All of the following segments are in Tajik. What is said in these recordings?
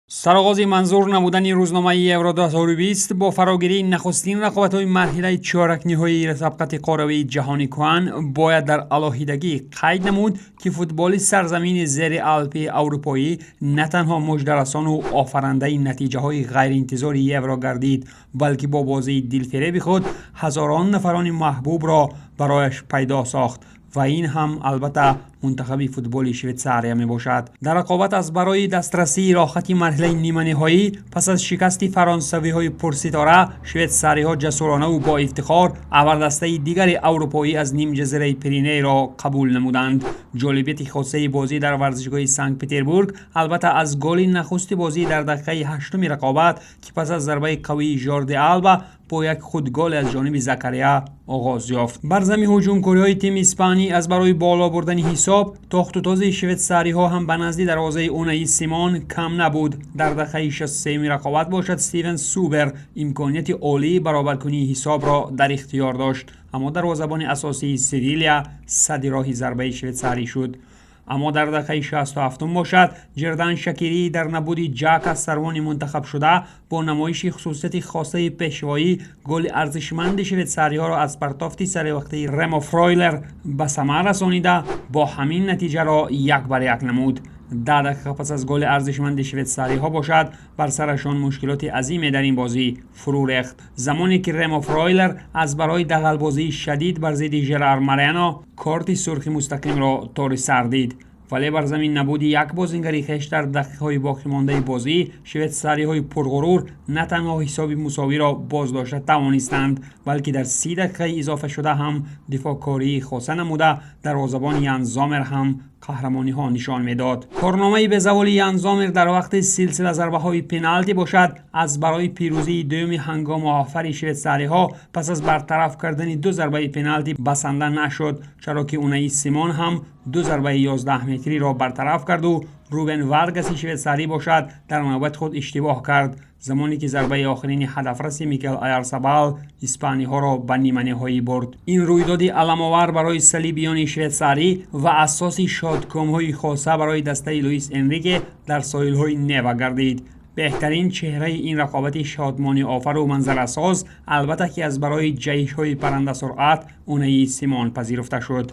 Сарогози манзур намудани рӯзномаи Евро 2020 бо фарогирии нахустин рақобатҳои марҳилаи чоракниҳоии сабқати қорравии ҷаҳони кӯҳан бояд дар алоҳидагӣ қайд намуд, ки футболи сарзамини зери Алпи аврупоӣ на танҳо муждарасону офарандаи натиҷаҳои ғайриинтизори Евро гардид, балки бо бозии дилфиреби худ ҳазорон нафарони маҳбубро барояш пайдо сохт ва ин ҳам албатта мунтахаби футболи Швейтсария мебошад. Дар рақобат аз барои дастрасии роҳхати марҳилаи ниманиҳоӣ пас аз шикасти фаронсавиҳои пурситора, швейтсариҳо ҷасуронаву бо ифтихор абардастаи дигари аврупоӣ аз нимҷазираи Пиренейро қабул намуданд. Ҷолибияти хосаи бозӣ дар варзишгоҳи Санкт Петербург албатта аз голи нахусти бозӣ дар дақиқаи ҳаштуми рақобат, ки пас аз зарбаи қавии Жорди Алба бо як худголе аз ҷониби Закария оғоз ёфт. Бар зами ҳуҷумкориҳои тими испанӣ аз барои боло бурдани ҳисоб, тохтутози швейтсариҳо ҳам ба назди дарвозаи Унаи Симон кам набуд. Дар дақиқаи 63-юми рақобат бошад, Стивен Субер имконияти олии баробаркунии ҳисобро дар ихтиёр дошт, аммо дарвозабони асосии Севилия садди роҳи зарбаи швейтсарӣ шуд. Аммо дар дақиқаи 67-ум бошад, Ҷердан Шакирӣ дар набуди Ҷака, сарвони мунтахабшуда, бо намоиши хусусияти хосаи пешвоӣ голи арзишманди швейтсариҳоро аз партофти саривақтии Ремо Фройлер ба самар расонида, бо ҳамин натиҷаро 1-1 намуд. 10 дақиқа пас аз голи арзишманди швейтсариҳо бошад, бар сарашон мушкилоти азиме дар ин бозӣ фурӯ рехт, замоне ки Ремо Фройлер аз барои дағалбозии шадид бар зидди Жерар Марено корти сурхи мустақимро тори сар дид. Вале бар замин набуди як бозингари хеш дар дақиқаҳои боқимондаи бозӣ, швейтсариҳои пурғурур на танҳо ҳисоби мусовиро боздошта тавонистанд, балки дар 30 дақиқаи изофашуда ҳам дифоъкории хоса намуда, дарвозабон Ян Зомер ҳам қаҳрамониҳо нишон медод. Корномаи безаволи Ян Зомер дар вақти силсила зарбаҳои пеналти бошад, аз барои пирӯзии дуюми ҳангомоафари швейтсариҳо пас аз бартараф кардани ду зарбаи пеналти басанда нашуд, чаро ки Унаи Симон ҳам ду зарбаи 11 метриро бартараф карду Рубен Варгаси швейтсарӣ бошад, дар навбати худ иштибоҳ кард, замоне ки зарбаи охирини ҳадафраси Микел Оярсабал испаниҳоро ба ниманиҳоӣ бурд. Ин рӯйдоди аламовар барои салибиёни швейтсарӣ ва асоси шодкомҳои хоса барои дастаи Луис Энрике дар соҳилҳои Нева гардид. Беҳтарин чеҳраи ин рақобати шодмониофару манзарасоз албатта ки аз барои ҷаҳишҳои паррандасуръат Унаи Симон пазируфта шуд.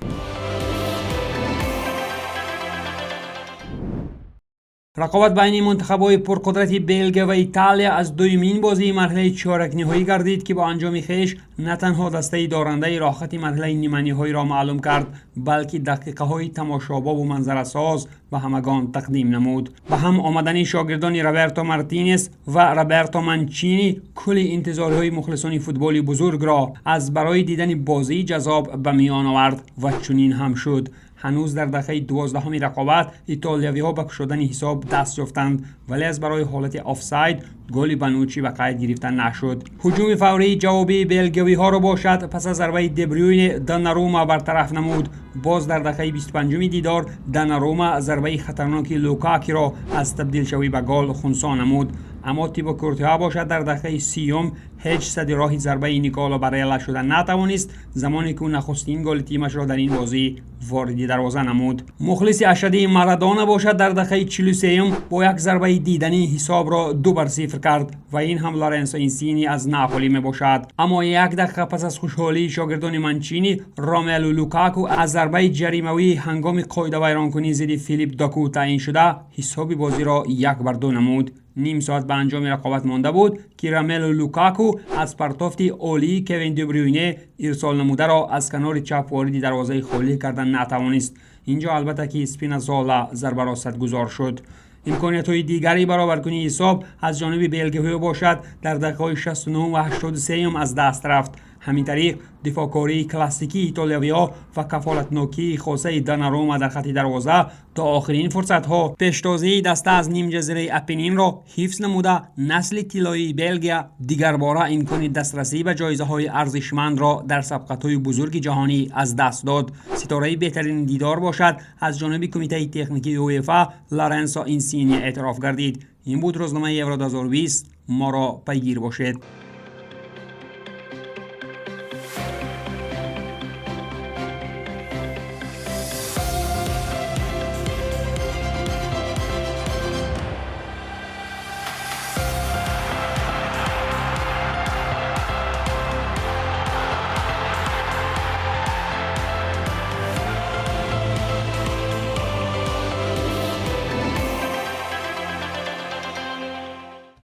Рақобат байни мунтахабҳои пурқудрати Белгия ва Италия аз дуюмин бозии марҳилаи чоракниҳоӣ гардид, ки бо анҷоми хеш на танҳо дастаи дорандаи роҳхати марҳилаи ниманиҳоиро маълум кард, балки дақиқаҳои тамошобобу манзарасоз ба ҳамагон тақдим намуд. Ба ҳам омадани шогирдони Роберто Мартинес ва Роберто Манчини кулли интизориҳои мухлисони футболи бузургро аз барои дидани бозии ҷаззоб ба миён овард ва чунин ҳам шуд. Ҳанӯз дар дақиқаи 12-ҳуми рақобат итолиявиҳо ба кушодани ҳисоб даст ёфтанд, вале аз барои ҳолати офсайд голи Банучи ба қайд гирифта нашуд. Ҳуҷуми фаврии ҷавобии белгиявиҳоро бошад, пас аз зарбаи Дебрюйне Донарума бартараф намуд. Боз дар дақиқаи 25-уми дидор Донарума зарбаи хатарноки Лукакиро аз табдилшавӣ ба гол хунсо намуд. Аммо Тибо Куртуа бошад, дар дақиқаи 30-ум ҳеҷ сади роҳи зарбаи Николо Барела шуда натавонист, замоне ки ӯ нахустин голи тимашро дар ин бозӣ вориди дарвоза намуд. Мухлиси ашадии Марадона бошад, дар дақиқаи 43-юм бо як зарбаи диданӣ ҳисобро 2-0 кард ва ин ҳам Лоренсо Инсини аз Наполи мебошад. Аммо як дақиқа пас аз хушҳолии шогирдони Манчини, Ромелу Лукаку аз зарбаи ҷаримавии ҳангоми қоидавайронкунӣ зидди Филип Доку таъин шуда, ҳисоби бозиро 1-2 намуд. Ним соат ба анҷоми рақобат монда буд, ки Ромелу Лукаку аз партофти олии Кевин Дебрюйне ирсол намударо аз канори чап вориди дарвозаи холӣ карда натавонист. Инҷо албатта ки Спиназола зарбаро садгузор шуд. Имкониятҳои дигари баробаркунии ҳисоб аз ҷониби белгиҳо бошад, дар дақиқаҳои 69 ва 83 аз даст рафт. Ҳамин тариқ, дифоъкории классикии итолиявиҳо ва кафолатнокии хосаи Донарума дар хати дарвоза то охирин фурсатҳо пештозии даста аз нимҷазираи Апенинро ҳифз намуда, насли тиллоии Белгия дигарбора имкони дастрасӣ ба ҷоизаҳои арзишмандро дар сабқатҳои бузурги ҷаҳонӣ аз даст дод. Ситораи беҳтарини дидор бошад, аз ҷониби кумитаи техникии УЕФА Лоренсо Инсини эътироф гардид. Ин буд рӯзномаи Евро 2020. Моро пайгир бошед.